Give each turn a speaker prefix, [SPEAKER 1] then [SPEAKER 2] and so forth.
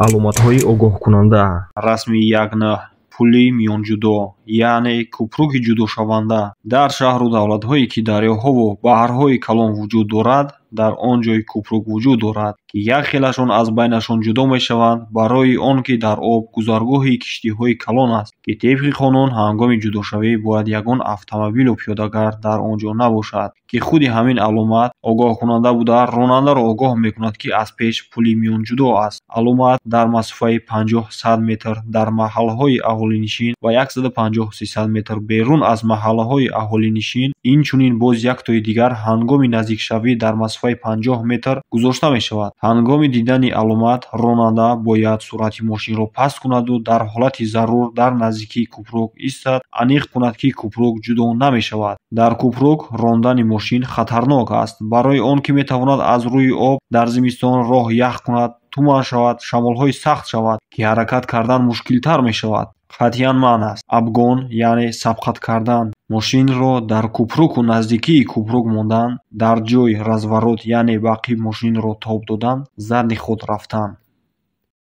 [SPEAKER 1] Аломатҳои огоҳкунанда.
[SPEAKER 2] Расми 1.9. Пули миёнҷудо, яъне кӯпруки ҷудошаванда. Дар шаҳру давлатҳое, ки дарёҳову баҳрҳои калон вуҷуд дорад, дар он ҷой кӯпрук вуҷуд дорад, ки як хелашон аз байнашон ҷудо мешаванд, барои он ки дар об гузаргоҳи киштиҳои калон аст, ки тибқи қонун ҳангоми ҷудошавӣ бояд ягон автомобилу пиёдагард дар он ҷо набошад, ки худи ҳамин аломат огоҳкунанда буда, ронандаро огоҳ мекунад, ки аз пеш пули миёнҷудо аст. Аломат дар масофаи 50-100 метр дар маҳаллаҳои аҳолинишин ва 150-300 метр берун аз маҳаллаҳои аҳолинишин, инчунин боз яктои дигар ҳангоми наздикшавӣ дар масофаи 50 метр гузошта мешавад. Ҳангоми дидани аломат ронанда бояд суръати мошинро паст кунаду дар ҳолати зарур дар наздикии кӯпрук истад, аниқ кунад, ки кӯпрук ҷудо намешавад. Дар кӯпрук рондани мошин хатарнок аст, барои он ки метавонад аз рӯи об дар зимистон роҳ ях кунад, туман шавад, шамолҳои сахт шавад, ки ҳаракат кардан мушкилтар мешавад. Қатъиян манъ аст обгон, яъне сабқат кардан, мошинро дар кӯпруку наздикии кӯпрук мондан, дар ҷой разворот, яъне ба ақиб мошинро тоб додан, задний ход рафтан.